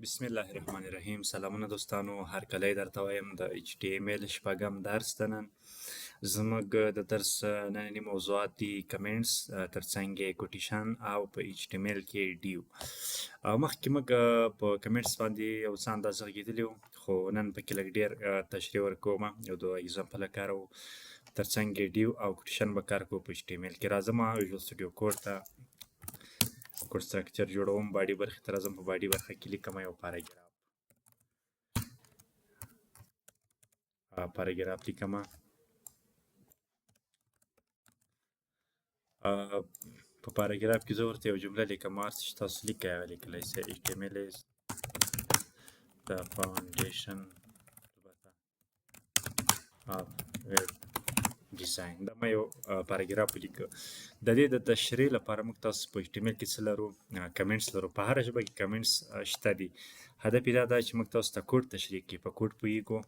بسم الله الرحمن الرحیم. سلامونه دوستانو، هرکلی درته وایم د HTML شپږم درس ته. نن زموږ د درس ننني موضوعات دي comments، ترڅنګ یې quotation او په HTML کې div. مخکې موږ په comments باندې یو څه اندازه غږېدلي وو، خو نن پکې لږ ډېر تشریح ورکوم، یو دوه example کاروو، ترڅنګ یې div او quotation به کار کوو په HTML کې. راځم Visual Studio Code ته، code structure جوړوم، body برخې ته راځم. په body برخه کې لیکم یو پاراګراف، پاراګراف لیکم. په پاراګراف کې زه ورته یو جمله لیکم، هر څه چې تاسو لیکئ هغه لیکلی شئ. HTML is the foundation of web design. دا ما یو پاراګراف ولیکه. د دې د تشریح لپاره موږ تاسو په HTML کې څه لرو؟ comments لرو. په هره ژبه کې comments شته دي. هدف یې دا ده چې موږ تاسو ته کوډ تشریح کړي، په کوډ پوهېږو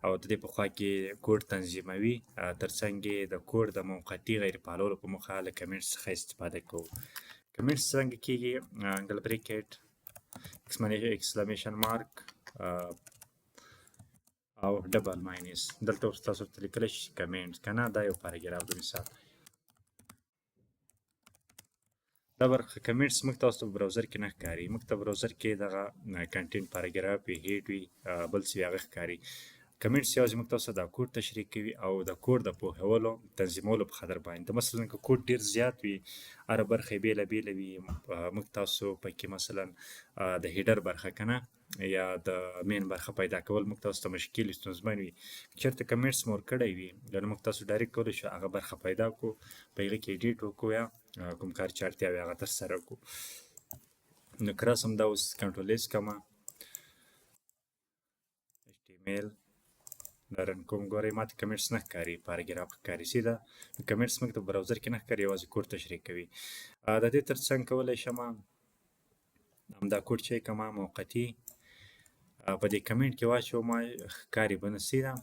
او د دې په خوا کې کوډ تنظیموي، ترڅنګ یې د کوډ د موقتي غیر فعالولو په موخه له comments څخه استفاده کوو. comments څنګه کېږي؟ angle bracket، exclamation mark او double minus. دلته اوس تاسو ورته لیکلی شئ کمنټ، که نه دا یو پاراګراف د مثال. دا برخه comments موږ تاسو ته په browser کې نه ښکاري. موږ ته browser کې دغه content پاراګراف وي، head وي، بل څه وي، هغه ښکاري. comments یوازې موږ تاسو دا کوډ تشریح کوي او د کوډ د پوهولو تنظیمولو په خاطر باندې. مثلا که کوډ ډیر زیات وي، هره برخه یې بېله بېله وي، موږ تاسو پکې مثلا د header برخه که نه یا د main برخه پیدا کول موږ تاسو ته مشکل ستونزمن وي، چېرته comments مو ورکړی وي، نو موږ تاسو direct کولی شو هغه برخه پیدا کړو، په هغه کې edit وکړو یا کوم کار چې اړتیا وي هغه ترسره کړو. نو که راسم دا اوس control S کړم، HTML دا run کوم، ګورئ ماته comments نه ښکاري، پاراګراف ښکاري. سیده comments موږ ته browser کې نه ښکاري، یوازې کوډ تشریح کوي. د دې ترڅنګ کولی شم همدا کوډ چې کومه موقتي په دې کمنټ کې واچوم، ښکاري به نه. سیده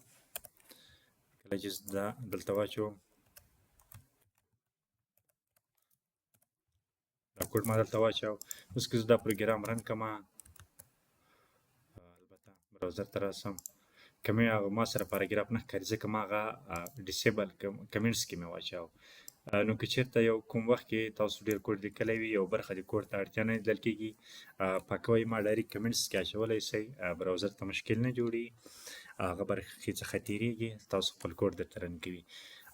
کله چې دا دلته واچوم، دا کوډ ما دلته واچو، اوس که زه دا پروګرام run کړم، البته browser ته راسم، کمی هغه ما سره پاراګراف نه ښکاري، ځکه ما هغه disable comments کې مې واچاو. نو که چېرته یو کوم وخت کې تاسو ډېر کوډ لیکلی وي، یو برخه د کوډ ته اړتیا نه لیدل کېږي، پاکوئ ما direct comments کې اچولی شئ، browser ته مشکل نه جوړي، هغه برخې څخه تېرېږي، تاسو خپل کوډ درته run کوي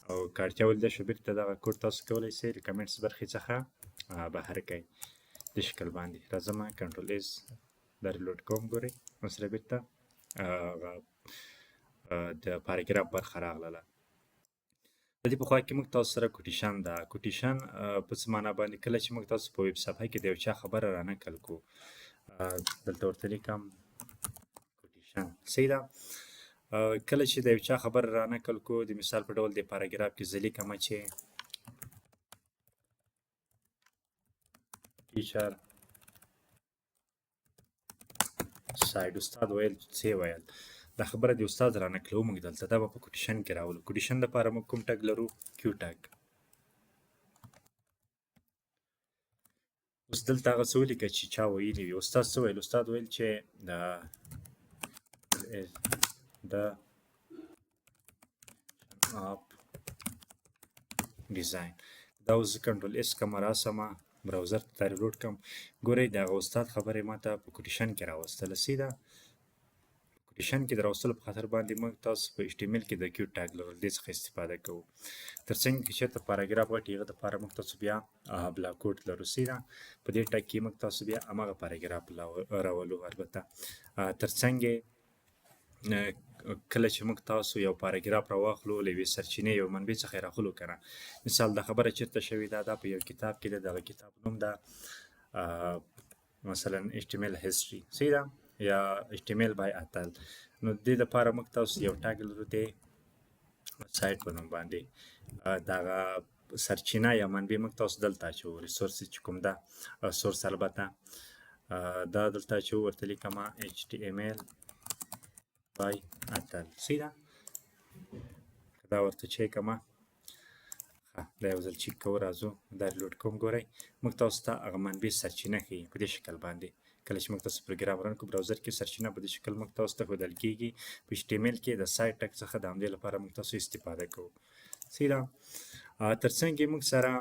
او که اړتیا ولیده شو بېرته دغه کوډ تاسو کولی شئ له comments برخې څخه بهر کړئ د شکل باندې. راځم control S دا reload کوم، ګورئ نو سره بېرته هغه د پاراګراف برخه راغلله. د دې په خوا کې موږ تاسو سره quotation ده. quotation په څه معنا باندې؟ کله چې موږ تاسو په ویب صفحه کې د یو چا خبره را نقل کو، دلته ورته لیکم quotation، صحیح ده. کله چې د یو چا خبره را نقل کو، د مثال په ډول د پاراګراف کې زه لیکم چې teacher said، استاد ویل، څه ویل، دا خبره د استاد را نقلوو. موږ دلته دا به په quotation کې راولو. quotation لپاره موږ کوم tag لرو؟ Q tag. اوس دلته هغه څه ولیکه چې چا ویلي وي. استاد څه ویل؟ استاد ویل چې د of design. دا اوس control S کوم، راسم browser ته reload کوم، ګورئ د هغه استاد خبرې ما ته په quotation کې راوستله. سیده quotation کې د راوستلو په خاطر باندې موږ تاسو په HTML کې د Q tag لرل، دې څخه استفاده کوو. ترڅنګ که چېرته پاراګراف غټ، هغه دپاره موږ تاسو بیا block quote لرو. سیده په دې tag کې موږ تاسو بیا هماغه پاراګراف راولو. البته ترڅنګ کله چې موږ تاسو یو پاراګراف راواخلو له یوې سرچینې، یو منبع څخه یې راخلو که نه، مثال دا خبره چېرته شوې ده، دا په یو کتاب کې ده، دغه کتاب نوم ده مثلا HTML history، صحیح ده، یا HTML by اتل. نو د دې لپاره موږ تاسو یو tag لرو دی cite په نوم باندې. دغه سرچینه یا منبع موږ تاسو دلته اچوو، resource چې کوم ده source، البته دا دلته اچوو، ورته لیکم HTML by اتل، صحیح ده. دا ورته چې کومه ښه، دا یو ځل چک کوو، راځو دا reload کوم. ګورئ موږ تاسو ته هغه منبع سرچینه ښیي په دې شکل باندې. کله چې موږ تاسو پروګرام run کړو browser کې سرچینه په دې شکل موږ تاسو ته ښودل کیږي. په HTML کې د cite tag څخه د همدې لپاره موږ تاسو استفاده کوو. صحیح ده. ترڅنګ یې موږ سره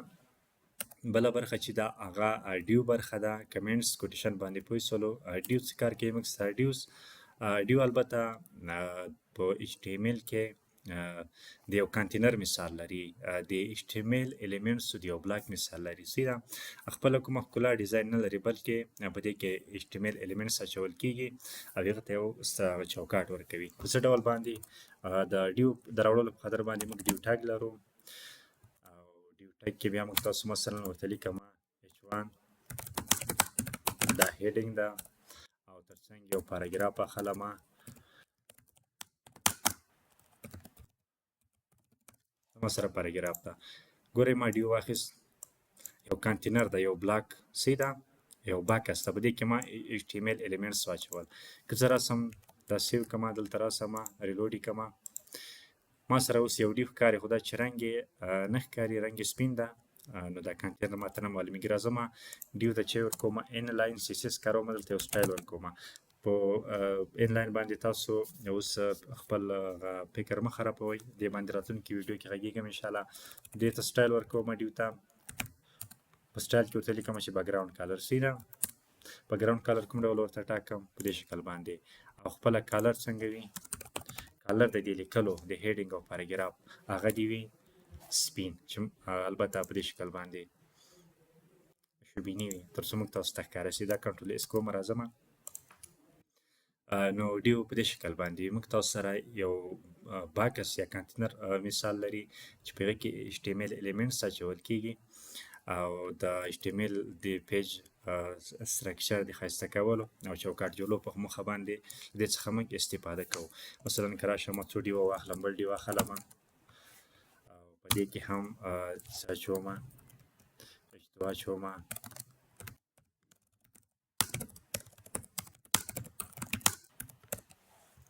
بله برخه چې ده هغه div برخه ده. comments quotation باندې پوه سولو. div څه کار کوي موږ سره؟ div البته په HTML کې د یو کانتینر مثال لري، د HTML elements د یو block مثال لري. صحیح ده. خپله کومه ښکلا design نه لري، بلکې په دې کې HTML elements اچول کیږي او هغه ته یو چوکاټ ورکوي. په څه ډول باندې؟ د div د راوړلو په خاطر باندې موږ div tag لرو، او div tag کې بیا موږ تاسو مثلا ورته لیکم h1، دا heading ده، او ترڅنګ یو پاراګراف اخلم. ما سره پاراګراف ده. ګورئ ما div واخیست، یو کانتینر ده، یو block، صحیح ده، یو box ده. په دې کې ما HTML elements واچول. که زه راسم دا save کړم، دلته راسم reload یې کړم، ما سره اوس یو div ښکاري، خو دا چې رنګ یې نه ښکاري، رنګ یې سپین ده، نو دا کانتینر ماته نه معلومیږي. راځم div ته چې ورکوم inline CSS کاروم، دلته یو سټایل ورکوم. په inline باندې تاسو اوس خپل فکر مه خرابوئ، دې باندې راتلونکي ویډیو کې غږېږم انشاءالله. دې ته سټایل ورکوم div ته، په سټایل کې ورته لیکم چې background color سی ده. background color کوم ډول ورته ټاکم؟ په دې شکل باندې. او خپله color څنګه وي؟ color د دې لیکلو د heading او پاراګراف هغه دی وي سپین، چې البته په دې شکل باندې شوبینی وي تر څو موږ تاسو ته ښکاره شي. دا control S کوم، راځم. نو div په دې شکل باندې موږ تاسو سره یو box یا کانتینر مثال لري چې په هغه کې HTML elements اچول کیږي، او د HTML د page structure د ښایسته کولو او چوکاټ جوړولو په موخه باندې دې څخه موږ استفاده کوو. مثلا که راشم څو div واخلم، بل div واخلم، او په دې کې هم څه اچوم، h2 اچوم،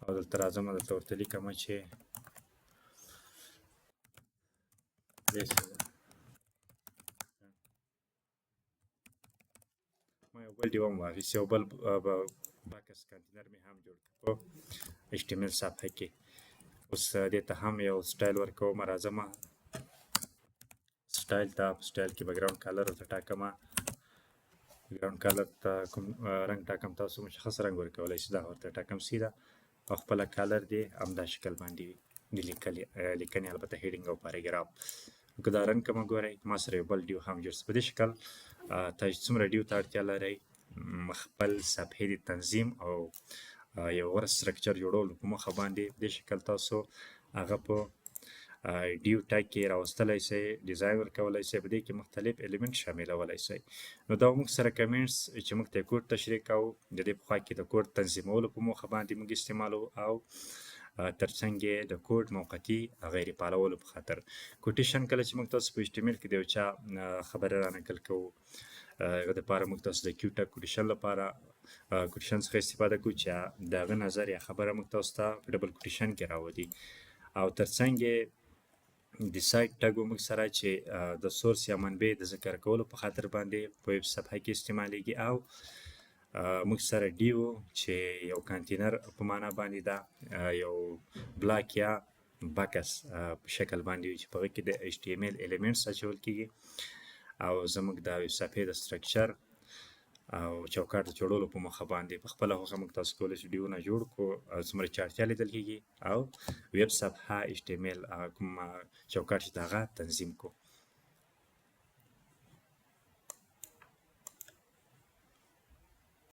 او دلته راځم دلته ورته لیکم چې ما یو بل div هم واخیست، یو بل box container مې هم جوړ کړ په HTML صفحه کې. اوس دې ته هم یو سټایل ورکوم، راځم سټایل ته، په سټایل کې background color ورته ټاکم. background color ته کوم رنګ ټاکم؟ تاسو مشخص رنګ ورکولی شئ، دا ورته ټاکم سیده، او خپله color دې همدا شکل باندې وي د لیکنې، البته heading او پاراګراف. که دا run کړم ګورئ ما سره یو بل div هم جوړ شو. په دې شکل تاسو څومره div ته اړتیا لرئ خپل صفحې د تنظیم او یو غوره structure جوړولو په موخه باندې په دې شکل تاسو هغه په div tag کې راوستلی شئ، design ورکولی شئ، په دې کې مختلف element شاملولی شئ. نو دا موږ سره comments چې موږ ته کوډ تشریح کوو، د دې په خوا کې د کوډ تنظیمولو په موخه باندې موږ استعمالو، او ترڅنګ یې د کوډ موقتي غیر فعالولو په خاطر. quotation کله چې موږ تاسو په HTML کې د یو چا خبره را نقل کوو، هغه دپاره موږ تاسو د Q tag quotation لپاره quotation څخه استفاده کوو چې د هغه نظر یا خبره موږ تاسو ته په double quotation کې راولي. او ترڅنګ یې د cite tag موږ سره چې د source یا منبع د ذکر کولو په خاطر باندې په ویب صفحه کې استعمالیږي، او موږ سره div چې یو کانتینر په معنا باندې ده، یو block یا box په شکل باندې وي چې په هغه کې د HTML elements اچول کیږي، او زموږ د ویب صفحې د structure او چوکاټ د جوړولو په موخه باندې په خپله خوښه موږ تاسو کولی شو div ونه جوړ کړو څومره چې اړتیا لیدل کیږي، او ویب صفحه HTML کوم چوکاټ چې د هغه تنظیم کړو.